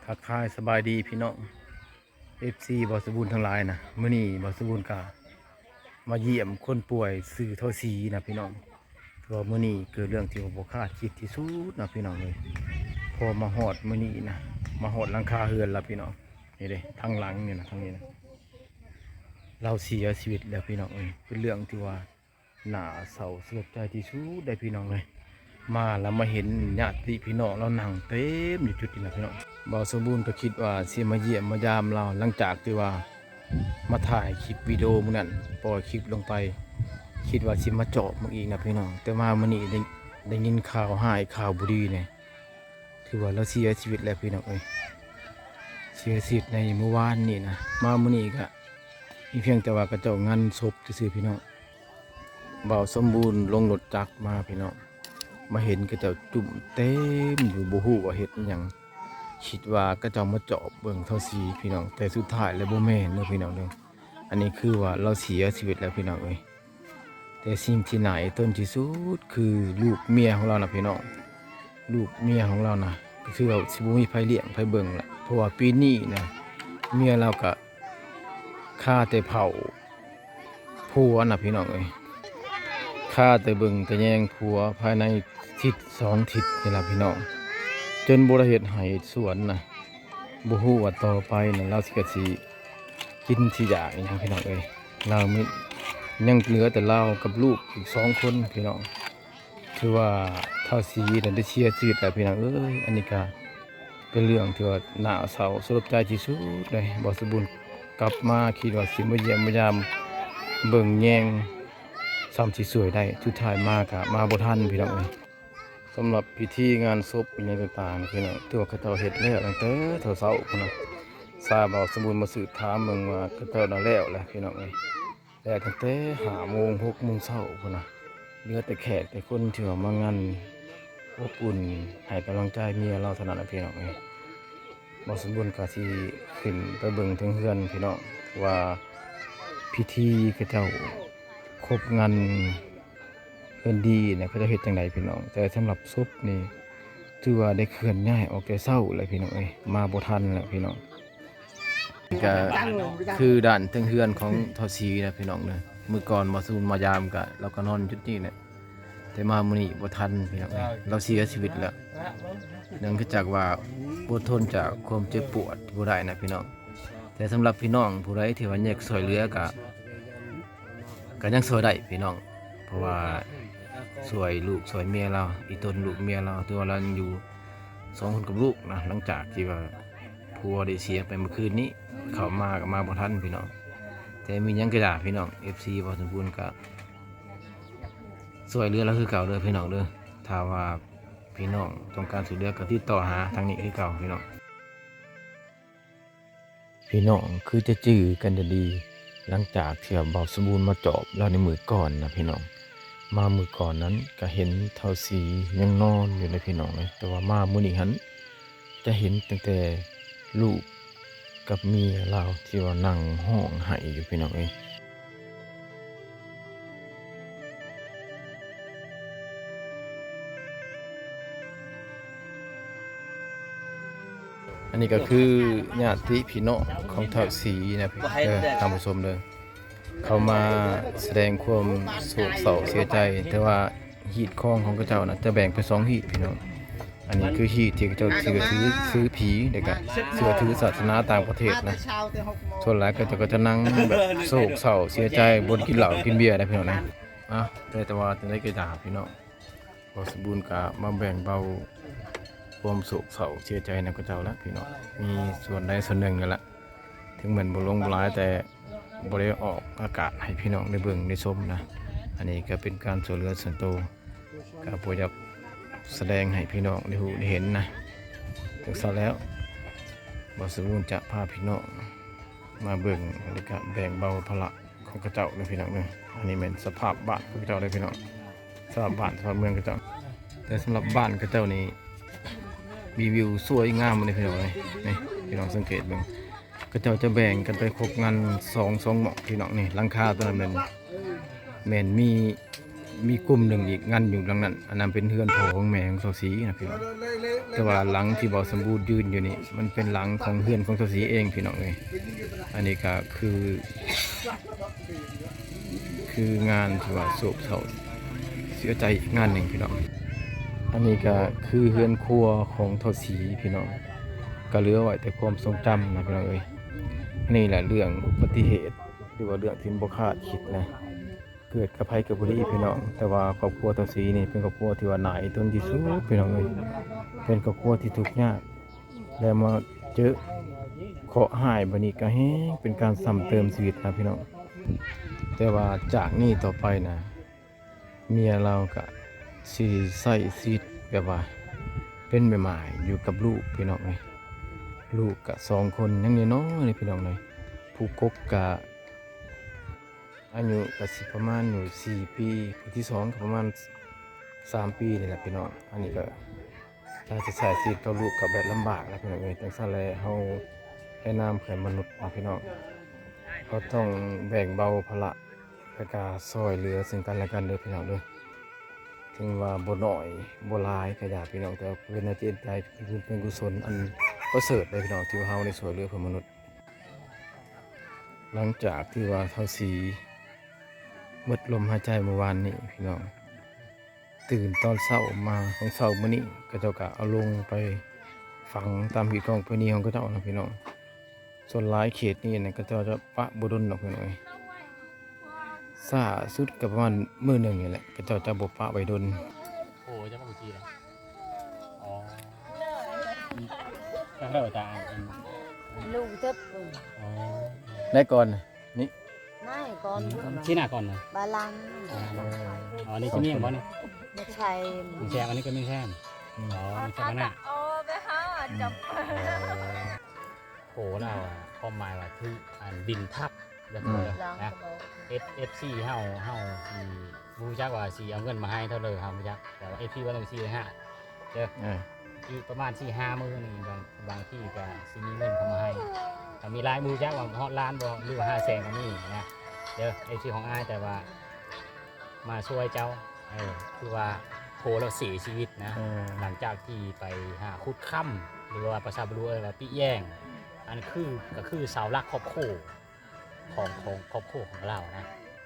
ທັກທາຍສະບາຍດີພີ່ນ້ອງ ເອັຟຊີ ບ່າວສົມບູນທັງຫຼາຍນະ. ມື້ນີ້ບ່າວສົມບູນກະມາຢ້ຽມຄົນປ່ວຍຊື່ທ້າວສີນະພີ່ນ້ອງ. ເພາະວ່າມື້ນີ້ເກີດເລື່ອງທີ່ວ່າບໍ່ຄາດຄິດທີ່ສຸດນະພີ່ນ້ອງເອີຍ. ພໍມາຮອດມື້ນີ້ນະ ມາຮອດຫຼັງຄາເຮືອນລະພີ່ນ້ອງ. ນີ້ເດ້ ທາງຫຼັງນີ້ນະ ທາງນີ້ນະ ລາວເສຍຊີວິດແລ້ວພີ່ນ້ອງເອີຍ. ເປັນເລື່ອງທີ່ວ່າໜ້າເສົ້າສະຫຼົດໃຈທີ່ສຸດເດ້ພີ່ນ້ອງເອີຍ. ມາແລ້ວມາເຫັນຍາດຕິພີ່ນ້ອງລາວນັ່ງເຕັມຢູ່ຈຸດນີ້ນະພີ່ນ້ອງ. ບ່າວສົມບູນກໍຄິດວ່າຊິມາຢ້ຽມມາຢາມລາວ ຫຼັງຈາກທີ່ວ່າມາຖ່າຍຄລິບວິດີໂອມື້ນັ້ນ ປ່ອຍຄລິບລົງໄປ ຄິດວ່າຊິມາຈອບເບິ່ງອີກນະພີ່ນ້ອງ. ແຕ່ມາມື້ນີ້ໄດ້ ໄດ້ຍິນຂ່າວຮ້າຍຂ່າວບໍ່ດີນີ້ ຖືວ່າລາວເສຍຊີວິດແລ້ວພີ່ນ້ອງເອີຍ. ເສຍຊີວິດໃນມື້ວານນີ້ນະ. ມາມື້ນີ້ກະມີພຽງແຕ່ວ່າເຂົາເຈົ້າງານສົບຊື່ໆພີ່ນ້ອງ. ບ່າວສົມບູນລົງລົດຈັກມາພີ່ນ້ອງ ມາເຫັນເຂົາເຈົ້າຈຸ້ມເຕັມຢູ່ ບໍ່ຮູ້ວ່າເຮັດອີ່ຫຍັງ. ຄິດວ່າເຂົາເຈົ້າມາຈອບເບິ່ງທ້າວສີພີ່ນ້ອງ ແຕ່ສຸດທ້າຍແລ້ວບໍ່ແມ່ນເດີພີ່ນ້ອງເດີ. ອັນນີ້ຄືວ່າລາວເສຍຊີວິດແລ້ວພີ່ນ້ອງເອີຍ. ແຕ່ສິ່ງທີ່ໜ້າອີ່ຕົນທີ່ສຸດຄືລູກເມຍຂອງລາວນະພີ່ນ້ອງ. ລູກເມຍຂອງລາວນະ ກໍຄືວ່າຊິບໍ່ມີໃຜລ້ຽງໃຜເບິ່ງລະ ເພາະວ່າປີນີ້ນະ ເມຍລາວກະຄາແຕ່ເຝົ້າຜົວນະພີ່ນ້ອງເອີຍ. ຄາແຕ່ເບິ່ງແຕ່ແຍງຜົວພາຍໃນທິດສອງທິດນີ້ລະພີ່ນ້ອງ ຈົນບໍ່ໄດ້ເຮັດໄຮ່ເຮັດສວນນະ. ບໍ່ຮູ້ວ່າຕໍ່ໄປນະ ລາວຊິກະຊິກິນຊິຢາກອີ່ຫຍັງພີ່ນ້ອງເອີຍ. ລາວມີ ຍັງເຫຼືອແຕ່ລາວກັບລູກອີກສອງຄົນພີ່ນ້ອງ. ຖືວ່າທ້າວສີນັ້ນໄດ້ເສຍຊີວິດແລ້ວພີ່ນ້ອງເອີຍ. ອັນນີ້ກະເປັນເລື່ອງທີ່ວ່າໜ້າເສົ້າສະຫຼົດໃຈທີ່ສຸດເລີຍ. ບ່າວສົມບູນກັບມາ ຄິດວ່າຊິມາຢ້ຽມມາຢາມເບິ່ງແຍງ ສ່ຳຊິຊ່ວຍໄດ້ ສຸດທ້າຍມາກະມາບໍ່ທັນພີ່ນ້ອງເອີຍ. ສຳລັບພິທີງານສົບອີ່ຫຍັງຕ່າງໆ ພີ່ນ້ອງ ຖືວ່າເຂົາເຈົ້າເຮັດແລ້ວຕັ້ງແຕ່ເຊົ້າໆພຸ້ນນະ. ຊາວບ່າວສົມບູນມາສືບຖາມເບິ່ງວ່າເຂົາເຈົ້ານະແລ້ວແຫຼະພີ່ນ້ອງເອີຍ. ແລ້ວຕັ້ງແຕ່ຫ້າໂມງ ຫົກໂມງເຊົ້າພຸ້ນນະ. ເຫຼືອແຕ່ແຂກແຕ່ຄົນທີ່ວ່າມາງານອົບອຸ່ນໃຫ້ກຳລັງໃຈເມຍລາວເທົ່ານັ້ນນະພີ່ນ້ອງເອີຍ. ບ່າວສົມບູນກະຊິຂຶ້ນໄປເບິ່ງເທິງເຮືອນພີ່ນ້ອງ ວ່າພິທີເຂົາເຈົ້າຄົບງານເຮືອນດີນະ ເຂົາເຈົ້າເຮັດຈັ່ງໃດພີ່ນ້ອງ. ແຕ່ສຳລັບສົບນີ້ ຖືວ່າໄດ້ເຄື່ອນຍ້າຍອອກແຕ່ເຊົ້າແລ້ວພີ່ນ້ອງເອີຍ ມາບໍ່ທັນແລ້ວພີ່ນ້ອງ. ນີ້ກະຄືດ້ານເທິງເຮືອນຂອງທ້າວສີນະພີ່ນ້ອງເດີ. ມື້ກ່ອນບ່າວສູນມາຢາມກະ ລາວກະນອນຢູ່ຈຸດນີ້ແຫຼະ ແຕ່ມາມື້ນີ້ບໍ່ທັນພີ່ນ້ອງເອີຍ ລາວເສຍຊີວິດແລ້ວ. ເນື່ອງຈາກວ່າອົດທົນຈາກຄວາມເຈັບປວດບໍ່ໄດ້ນະພີ່ນ້ອງ. ແຕ່ສຳລັບພີ່ນ້ອງຜູ້ໃດທີ່ວ່າຢາກຊ່ວຍເຫຼືອກະ ກະຍັງຊ່ວຍໄດ້ພີ່ນ້ອງ ເພາະວ່າຊ່ວຍລູກຊ່ວຍເມຍລາວ ອີ່ຕົນລູກເມຍລາວ ຖືວ່າລາວຍັງຢູ່ສອງຄົນກັບລູກນະ. ຫຼັງຈາກທີ່ວ່າຜົວໄດ້ເສຍໄປເມື່ອຄືນນີ້ ເຂົ້າມາກະມາບໍ່ທັນພີ່ນ້ອງ. ແຕ່ມີຫຍັງກະຢ່າພີ່ນ້ອງ ເອັຟຊີ ເວົ້າສົມບູນກະຊ່ວຍເຫຼືອລາວຄືເກົ່າເດີພີ່ນ້ອງເດີ. ຖ້າວ່າພີ່ນ້ອງຕ້ອງການຊ່ວຍເຫຼືອກະຕິດຕໍ່ຫາທາງນີ້ຄືເກົ່າພີ່ນ້ອງ. ພີ່ນ້ອງຄືຈະຈື່ກັນດີໆ ຫຼັງຈາກທີ່ວ່າບ່າວສົມບູນມາຈອບລາວໃນມື້ກ່ອນນະພີ່ນ້ອງ. ມາມື້ກ່ອນນັ້ນກະເຫັນທ້າວສີຍັງນອນຢູ່ເລີຍພີ່ນ້ອງເອີຍ ແຕ່ວ່າມາມື້ນີ້ຫັ້ນ ຈະເຫັນຕັ້ງແຕ່ລູກກັບເມຍລາວທີ່ວ່ານັ່ງຮ້ອງໄຫ້ຢູ່ພີ່ນ້ອງເອີຍ. ອັນນີ້ກໍຄືຍາດຕິພີ່ນ້ອງຂອງທ້າວສີນະ ເດີ ທ່ານຜູ້ຊົມເດີ. ເຂົາມາສະແດງຄວາມໂສກເສົ້າເສຍໃຈ ແຕ່ວ່າ ຮີດຄອງຂອງເຂົາເຈົ້ານະ ຈະແບ່ງເປັນສອງຮີດພີ່ນ້ອງ. ອັນນີ້ຄືຮີດທີ່ເຂົາເຈົ້າເຊື່ອຖື ຖືຜີ ແລ້ວກະເຊື່ອຖືສາສະໜາຕ່າງປະເທດນະ. ສ່ວນຫຼາຍເຂົາເຈົ້າກໍຈະນັ່ງແບບໂສກເສົ້າເສຍໃຈ ບໍ່ໄດ້ກິນເຫຼົ້າກິນເບຍໄດ໋ພີ່ນ້ອງນະ. ອ່ະ ແຕ່ ແຕ່ວ່າຈັ່ງໃດກໍຕາມພີ່ນ້ອງ ບ່າວສົມບູນກະມາແບ່ງເບົາຄວາມໂສກເສົ້າເສຍໃຈນຳເຂົາເຈົ້າລະພີ່ນ້ອງ ມີສ່ວນໃດສ່ວນໜຶ່ງນັ້ນລະ ເຖິງແມ່ນບໍ່ຫຼວງບໍ່ຫຼາຍ ແຕ່ບໍ່ໄດ້ອອກອາກາດໃຫ້ພີ່ນ້ອງໄດ້ເບິ່ງໄດ້ຊົມນະ. ອັນນີ້ກໍເປັນການຊ່ວຍເຫຼືອສ່ວນໂຕ ກໍບໍ່ຢາກສະແດງໃຫ້ພີ່ນ້ອງໄດ້ຮູ້ໄດ້ເຫັນນະ. ຈັ່ງຊັ້ນແລ້ວ ບ່າວສົມບູນຈະພາພີ່ນ້ອງມາເບິ່ງ ແລ້ວກໍແບ່ງເບົາພາລະ ຂອງເຂົາເຈົ້າເດີພີ່ນ້ອງເດີ. ອັນນີ້ແມ່ນສະພາບບ້ານຂອງເຂົາເຈົ້າເດີພີ່ນ້ອງ ສະພາບບ້ານສະພາບເມືອງເຂົາເຈົ້າ. ແຕ່ສຳລັບບ້ານເຂົາເຈົ້ານີ້ ມີວິວສວຍງາມເລີຍພີ່ນ້ອງເອີຍ. ນີ້ພີ່ນ້ອງສັງເກດເບິ່ງ ເຂົາເຈົ້າຈະແບ່ງກັນໄປຄົບງານສອງ ສອງໝ່ອງພີ່ນ້ອງ. ນີ້ຫຼັງຄາຕົວນັ້ນແມ່ນ ແມ່ນມີ ມີກຸ່ມໜຶ່ງອີກງັນຢູ່ຫຼັງນັ້ນ ອັນນັ້ນເປັນເຮືອນພໍ່ຂອງແມ່ຂອງສາວສີນະພີ່ນ້ອງ. ແຕ່ວ່າຫຼັງທີ່ບ່າວສົມບູນຢືນຢູ່ນີ້ ມັນເປັນຫຼັງຂອງເຮືອນຂອງສາວສີເອງພີ່ນ້ອງເອີຍ. ອັນນີ້ກໍຄື ຄືງານທີ່ວ່າໂສກເສົ້າເສຍໃຈອີກງານໜຶ່ງພີ່ນ້ອງ. ອັນນີ້ກໍຄືເຮືອນຄົວຂອງທ້າວສີພີ່ນ້ອງ ກໍເຫຼືອໄວ້ແຕ່ຄວາມຊົງຈຳນະພີ່ນ້ອງເອີຍ. ອັນນີ້ແຫຼະເລື່ອງອຸບັດຕິເຫດ ຫຼືວ່າເລື່ອງທີ່ບໍ່ຄາດຄິດນະ ເກີດກັບໃຜກໍບໍ່ດີພີ່ນ້ອງ. ແຕ່ວ່າຄອບຄົວທ້າວສີນີ້ເປັນຄອບຄົວທີ່ວ່າໜ້າອີ່ຕົນທີ່ສຸດພີ່ນ້ອງເອີຍ. ເປັນຄອບຄົວທີ່ທຸກຍາກ ແລ້ວມາເຈີເຄາະຮ້າຍບາດນີ້ກໍແຮງເປັນການຊ້ຳເຕີມຊີວິດນະພີ່ນ້ອງ. ແຕ່ວ່າຈາກນີ້ຕໍ່ໄປນະ ເມຍລາວກະຊິໃຊ້ຊີວິດແບບວ່າເປັນແມ່ໝ້າຍຢູ່ກັບລູກພີ່ນ້ອງເອີຍ. ລູກກະສອງຄົນ ຍັງນ້ອຍໆເດ້ພີ່ນ້ອງເອີຍ. ຜູ້ກົກກະອາຍຸກະຊິປະມານຢູ່ສີ່ປີ ຜູ້ທີສອງກະປະມານສາມປີນີ້ແຫຼະພີ່ນ້ອງ. ອັນນີ້ກະ ຖ້າຈະໃຊ້ຊີວິດກັບລູກກໍແບບລຳບາກນະພີ່ນ້ອງເອີຍ. ຈັ່ງຊັ້ນແຫຼະ ເຮົາໃນນາມເພື່ອນມະນຸດນະພີ່ນ້ອງ ເຮົາຕ້ອງແບ່ງເບົາພາລະ ແລະກະຊ່ອຍເຫຼືອເຊິ່ງກັນແລະກັນເດີພີ່ນ້ອງເດີ. ເຖິງວ່າບໍ່ໜ້ອຍບໍ່ຫຼາຍກໍຢ່າພີ່ນ້ອງ ແຕ່ວ່າເປັນນ້ຳຈິດໃຈ ເປັນບຸນເປັນກຸສົນອັນປະເສີດເດີພີ່ນ້ອງ ທີ່ວ່າເຮົາໄດ້ຊ່ວຍເຫຼືອເພື່ອນມະນຸດ. ຫຼັງຈາກທີ່ວ່າທ້າວສີໝົດລົມຫາຍໃຈມື້ວານນີ້ພີ່ນ້ອງ ຕື່ນຕອນເຊົ້າມາຂອງເຊົ້າມື້ນີ້ ເຂົາເຈົ້າກະເອົາລົງໄປຝັງຕາມຮີດຄອງປະເພນີຂອງເຂົາເຈົ້ານະພີ່ນ້ອງ. ສ່ວນຫຼາຍເຂດນີ້ນະ ເຂົາເຈົ້າຈະປະບໍ່ດົນດອກພີ່ນ້ອງເອີຍ. ຊ້າສຸດກະປະມານມື້ໜຶ່ງນີ້ແຫຼະ ເຂົາເຈົ້າຈະບໍ່ປະໄວ້ດົນ. ໂອ້ ຈະມາກຸຈີລະ ອໍ ຈັກແລ້ວຕາ ລູກເຈັບ ອໍ ໄດ້ກ່ອນ ນີ້ ນາຍກ່ອນ ອືມ ຊີ້ໜ້າກ່ອນນະ ບາລັງ ອ່າ ອໍ ນີ້ຊິມີຫຍັງບໍ່ນີ້ ແມ່ນແຊມ ແມ່ນແຊມ ອັນນີ້ກໍແມ່ນແຊມ ອືມ ອໍ ແມ່ນແຊມນະ ອໍ ໄປຫາ ອືມ ຈັບ ໂອ້ ລາວຄວາມໝາຍວ່າຖືກອັນດິນທັບ ແລ້ວກໍ ອືມ ນະ ເອັຟ ເອັຟຊີເຮົາ ເຮົາຊິບໍ່ຮູ້ຈັກວ່າຊິເອົາເງິນມາໃຫ້ເທົ່າໃດ ເຮົາບໍ່ຮູ້ຈັກ ແຕ່ວ່າເອັຟຊີວ່າຕ້ອງສີ່ຫ້າ ເດີ ເອີ ອີກປະມານສີ່ຫ້າມື້ນີ້ ບາງ ບາງທີກໍຊິມີເງິນເຂົ້າມາໃຫ້ ກໍມີຫຼາຍ ບໍ່ຮູ້ຈັກວ່າຮອດລ້ານບໍ່ ຫຼືວ່າຫ້າແສນກໍມີນະ ເດີ ເອັຟຊີຂອງອ້າຍ ແຕ່ວ່າມາຊ່ວຍເຈົ້າ ເອີ ຄືວ່າໂພລາວເສຍຊີວິດນະ ເອີ ຫຼັງຈາກທີ່ໄປຫາຂຸດຄຳ ຫຼືວ່າພາສາບາລູເອີ້ນວ່າປິແຍງ ອັນຄື ກໍຄືເສົາຫຼັກຄອບຄົວ ຂອງ ຂອງຄອບຄົວຂອງລາວນະ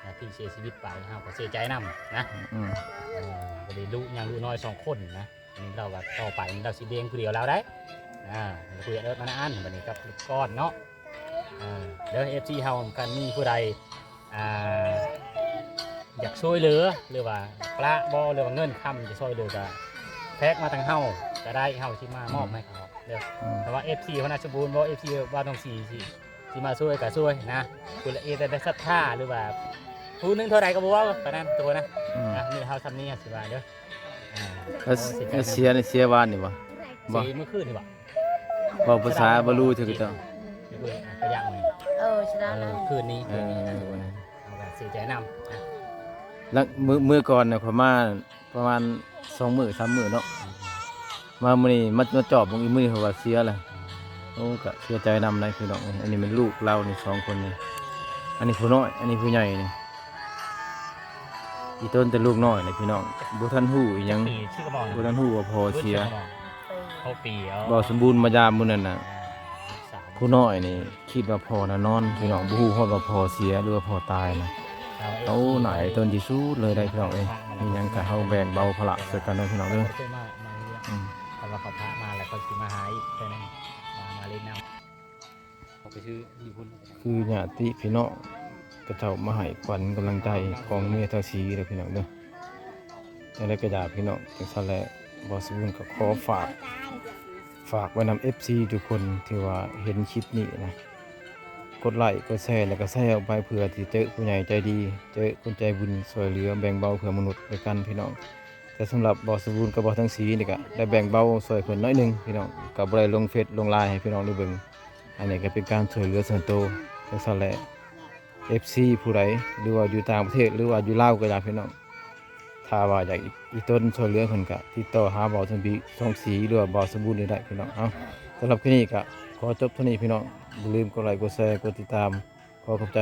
ນະ ທີ່ເສຍຊີວິດໄປ ເຮົາກໍເສຍໃຈນຳນະ ອືມ ເອີ ກໍໄດ້ລູກຍັງລູກນ້ອຍສອງຄົນນະ ອັນນີ້ລາວວ່າຕໍ່ໄປລາວຊິລ້ຽງຜູ້ດຽວລາວໄດ໋ ອ່າ ເພື່ອນເອີ້ນມານາອັນ ບັດນີ້ກັບລູກກ່ອນເນາະ ເອີ ເດີ ເອັຟຊີເຮົາ ຄັນມີຜູ້ໃດ ອ່າ ຢາກຊ່ວຍເຫຼືອ ຫຼືວ່າປະບໍ່ ຫຼືວ່າເງິນຄຳຈະຊ່ວຍເຫຼືອ ກໍແທັກມາທາງເຮົາກໍໄດ້ ເຮົາຊິມາມອບໃຫ້ເຂົາເດີ ອືມ ແຕ່ວ່າເອັຟຊີຫົວໜ້າສົມບູນບໍ່ ເອັຟຊີບ່າວທອງສີຊິ ຊິມາຊ່ວຍກໍຊ່ວຍນະ ຜູ້ລະເອດໄດ້ສັດທາ ຫຼືວ່າຜູ້ໜຶ່ງເທົ່າໃດກໍບໍ່ເວົ້າ ປານນັ້ນໂຕນະ ອືມ ນະ ມີເຮົາຊ່ຳນີ້ຊິວ່າເດີ ອ່າ ເສຍ ເສຍວານນີ້ບໍ່ ບໍ່ ເສຍມື້ຄືນນີ້ບໍ່ ເວົ້າພາສາບາລູເທື່ອ ເອີ ຊະນະ ເອີ ຄືນນີ້ ເອີ ເຮົາກໍເສຍໃຈນຳນະ ຫຼັງ ມື້ ມື້ກ່ອນນະ ຂ້ອຍມາ ປະມານສອງມື້ສາມມື້ເນາະ ມາມື້ນີ້ມາ ມາຈອບເບິ່ງອີກມື້ນີ້ ເຂົາວ່າເສຍແລ້ວ ໂອ້ ກະເສຍໃຈນຳໄດ໋ພີ່ນ້ອງເອີຍ. ອັນນີ້ແມ່ນລູກລາວນີ້ສອງຄົນນີ້ ອັນນີ້ຜູ້ນ້ອຍ ອັນນີ້ຜູ້ໃຫຍ່ນີ້ ອີ່ຕົນແຕ່ລູກນ້ອຍນີ້ພີ່ນ້ອງ ບໍ່ທັນຮູ້ອີ່ຫຍັງ ບໍ່ທັນຮູ້ວ່າພໍ່ເສຍ ບໍ່ສົມບູນມາຢາມມື້ນັ້ນນະ ຜູ້ນ້ອຍນີ້ ຄິດວ່າພໍ່ນະນອນພີ່ນ້ອງ ບໍ່ຮູ້ຮອດວ່າພໍ່ເສຍ ຫຼືວ່າພໍ່ຕາຍນະ. ໂອ້ ໜ້າອີ່ຕົນທີ່ສຸດເລີຍໄດ໋ພີ່ນ້ອງເອີຍ. ມີຫຍັງກະເຮົາແບ່ງເບົາພາລະໃສ່ກັນເດີພີ່ນ້ອງເດີ. ອືມ ຄັນວ່າເຂົາພາມາແລ້ວເຂົາຊິມາຫາອີກເທື່ອໜຶ່ງ ມາ ມາຫຼິ້ນນຳ. ຄືຍາດຕິພີ່ນ້ອງເຂົາເຈົ້າມາໃຫ້ຂວັນກຳລັງໃຈຂອງເມທາສີເດີພີ່ນ້ອງເດີ. ຈັ່ງໃດກໍຢ່າພີ່ນ້ອງ ຈັ່ງຊັ້ນແຫຼະ ບ່າວສະບຸນກໍຂໍຝາກ ຝາກໄວ້ນຳເອັຟຊີທຸກຄົນທີ່ວ່າເຫັນຄລິບນີ້ນະ ກົດໄລ້ກົດແຊ ແລ້ວກໍແຊອອກໄປ ເພື່ອທີ່ເຈີຜູ້ໃຫຍ່ໃຈດີ ເຈີຄົນໃຈບຸນ ຊ່ວຍເຫຼືອແບ່ງເບົາເພື່ອມະນຸດດ້ວຍກັນພີ່ນ້ອງ. ແຕ່ສຳລັບບ່າວສະບຸນກັບບ່າວທອງສີນີ້ກໍໄດ້ແບ່ງເບົາຊ່ວຍເພິ່ນໜ້ອຍໜຶ່ງພີ່ນ້ອງ ກໍບໍ່ໄດ້ລົງເຟສລົງລາຍໃຫ້ພີ່ນ້ອງໄດ້ເບິ່ງ. ອັນນີ້ກໍເປັນການຊ່ວຍເຫຼືອສ່ວນໂຕ ຈັ່ງຊັ້ນແຫຼະ ເອັຟຊີຜູ້ໃດ ຫຼືວ່າຢູ່ຕ່າງປະເທດ ຫຼືວ່າຢູ່ລາວກໍຢ່າພີ່ນ້ອງ ຖ້າວ່າຢາກອີ່ຕົນຊ່ວຍເຫຼືອເພິ່ນກະຕິດຕໍ່ຫາບ່າວທອງບີ ທອງສີ ຫຼືວ່າບ່າວສະບຸນນີ້ໄດ້ພີ່ນ້ອງ. ເອົາ ສຳລັບຄລິບນີ້ກະຂໍຈົບເທົ່ານີ້ພີ່ນ້ອງ ຢ່າລືມກົດໄລ້ກົດແຊ ກົດຕິດຕາມ ຂໍຂອບໃຈ